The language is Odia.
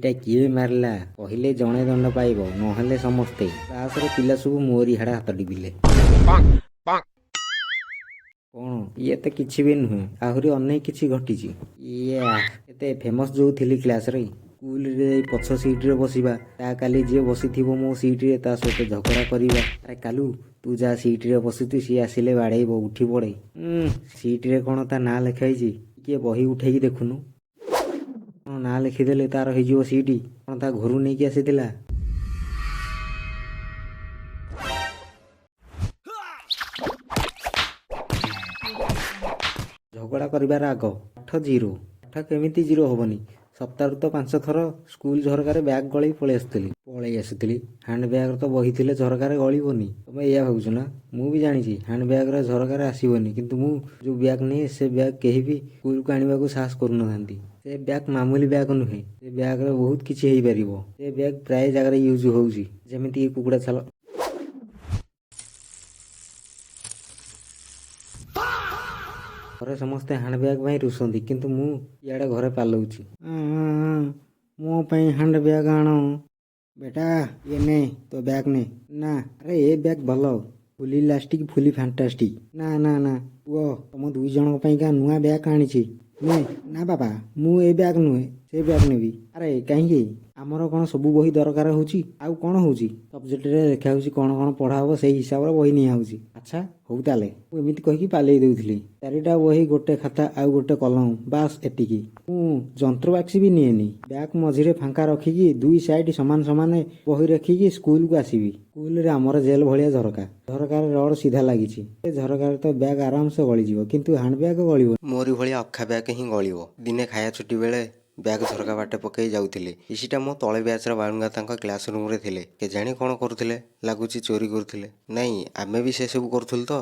ଏଇଟା କିଏ ମାରିଲା କହିଲେ ଜଣେ ଦଣ୍ଡ ପାଇବ, ନହେଲେ ସମସ୍ତେ। କ୍ଲାସର ପିଲା ସବୁ ମୋରି ହାଡ଼େ ହାତ ଟିପିଲେ। କଣ ଇଏ ତ କିଛି ବି ନୁହେଁ, ଆହୁରି ଅନେକ କିଛି ଘଟିଛି। ଇଏ ଏତେ ଫେମସ୍ ଯୋଉ ଥିଲି କ୍ଲାସରେ, ସ୍କୁଲରେ ଯାଇ ପଛ ସିଟରେ ବସିବା, ତା କାଲି ଯିଏ ବସିଥିବ ମୋ ସିଟରେ ତା ସହିତ ଝଗଡ଼ା କରିବା। ଆରେ କାଲୁ, ତୁ ଯାହା ସିଟରେ ବସୁଛୁ, ସିଏ ଆସିଲେ ବାଡ଼େଇବ, ଉଠି ପଡ଼େ। ସିଟରେ କଣ ତା ନାଁ ଲେଖା ହେଇଛି? କିଏ ବହି ଉଠେଇକି ଦେଖୁନୁ। କଣ ନାଁ ଲେଖିଦେଲେ ତାର ହେଇଯିବ ସିଟ୍? କଣ ତା ଘରୁ ନେଇକି ଆସିଥିଲା? ଝଗଡ଼ା କରିବାର ଆଗ ପାଠ ଜିରୋ। ପାଠ କେମିତି ଜିରୋ ହବନି? ସପ୍ତାହରୁ ତ 5 ଥର ସ୍କୁଲ ଝରକାରେ ବ୍ୟାଗ୍ ଗଳେଇ ପଳେଇ ଆସୁଥିଲି। ହ୍ୟାଣ୍ଡ ବ୍ୟାଗରେ ତ ବହି ଥିଲେ ଝରକାରେ ଗଳିବନି। ତମେ ଏଇଆ ଭାବୁଛ ନା? ମୁଁ ବି ଜାଣିଛି ହ୍ୟାଣ୍ଡ ବ୍ୟାଗରେ ଝରକାରେ ଆସିବନି, କିନ୍ତୁ ମୁଁ ଯୋଉ ବ୍ୟାଗ୍ ନିଏ ସେ ବ୍ୟାଗ୍ କେହି ବି ସ୍କୁଲକୁ ଆଣିବାକୁ ସାହସ କରୁନଥାନ୍ତି। ସେ ବ୍ୟାଗ୍ ମାମୁଲି ବ୍ୟାଗ୍ ନୁହେଁ। ସେ ବ୍ୟାଗରେ ବହୁତ କିଛି ହେଇପାରିବ। ସେ ବ୍ୟାଗ୍ ପ୍ରାୟ ଜାଗାରେ ୟୁଜ୍ ହଉଛି, ଯେମିତିକି କୁକୁଡ଼ା ଛାଲ। ଘରେ ସମସ୍ତେ ହ୍ୟାଣ୍ଡ ବ୍ୟାଗ୍ ପାଇଁ ରୁଷନ୍ତି, କିନ୍ତୁ ମୁଁ ଇଆଡ଼େ ଘରେ ପାଲଉଛି, ମୋ ପାଇଁ ହ୍ୟାଣ୍ଡ ବ୍ୟାଗ୍ ଆଣ। ବେଟା, ଇଏ ନେ, ତୋ ବ୍ୟାଗ୍ ନେ। ନା, ଆରେ ଏ ବ୍ୟାଗ୍ ଭଲ, ଫୁଲି ଇଲାଷ୍ଟିକ୍, ଫୁଲି ଫାଣ୍ଟାଷ୍ଟିକ୍। ନା ନା ନା ପୁଅ, ତମ 2 ଜଣଙ୍କ ପାଇଁକା ନୂଆ ବ୍ୟାଗ୍ ଆଣିଛି, ନେ। ନା ବାବା, ମୁଁ ଏ ବ୍ୟାଗ୍ ନୁହେଁ, ସେ ବ୍ୟାଗ୍ ନେବି। ଆରେ କାହିଁକି? ଆମର କଣ ସବୁ ବହି ଦରକାର ହଉଛି? ଆଉ କଣ ହଉଛି? ସବଜେକ୍ଟରେ ଲେଖା ହଉଛି କଣ କଣ ପଢା ହବ, ସେଇ ହିସାବରେ ବହି ନିଆହଉଛି। ଆଚ୍ଛା ହଉ ତାହେଲେ। ମୁଁ ଏମିତି କହିକି ପାଲେଇ ଦଉଥିଲି। 4ଟା ବହି, ଗୋଟେ ଖାତା ଆଉ ଗୋଟେ କଲମ, ବାସ୍ ଏତିକି। ମୁଁ ଯନ୍ତ୍ରବାକ୍ସ ବି ନିଏନି। ବ୍ୟାଗ୍ ମଝିରେ ଫାଙ୍କା ରଖିକି 2 ସାଇଡ୍ ସମାନ ସମାନ ବହି ରଖିକି ସ୍କୁଲକୁ ଆସିବି। ସ୍କୁଲରେ ଆମର ଜେଲ ଭଳିଆ ଝରକା। ଝରକାରେ ରଡ୍ ସିଧା ଲାଗିଛି। ସେ ଝରକାରେ ତ ବ୍ୟାଗ୍ ଆରାମସେ ଗଳିଯିବ, କିନ୍ତୁ ହ୍ୟାଣ୍ଡ ବ୍ୟାଗ୍ ଗଳିବ। ମୋରି ଭଳିଆ ଅଖା ବ୍ୟାଗ୍ ହିଁ ଗଳିବ। ଦିନେ ଖାଇବା ଛୁଟି ବେଳେ ବ୍ୟାଗ୍ ଝରକା ବାଟେ ପକେଇ ଯାଉଥିଲି। ଇସିଟା ମୋ ତଳେ ବ୍ୟାଚ୍ର ବାଳୁଙ୍ଗା ତାଙ୍କ କ୍ଲାସ ରୁମ୍ରେ ଥିଲେ। କେଜାଣି କଣ କରୁଥିଲେ, ଲାଗୁଛି ଚୋରି କରୁଥିଲେ। ନାଇଁ, ଆମେ ବି ସେସବୁ କରୁଥିଲୁ ତ।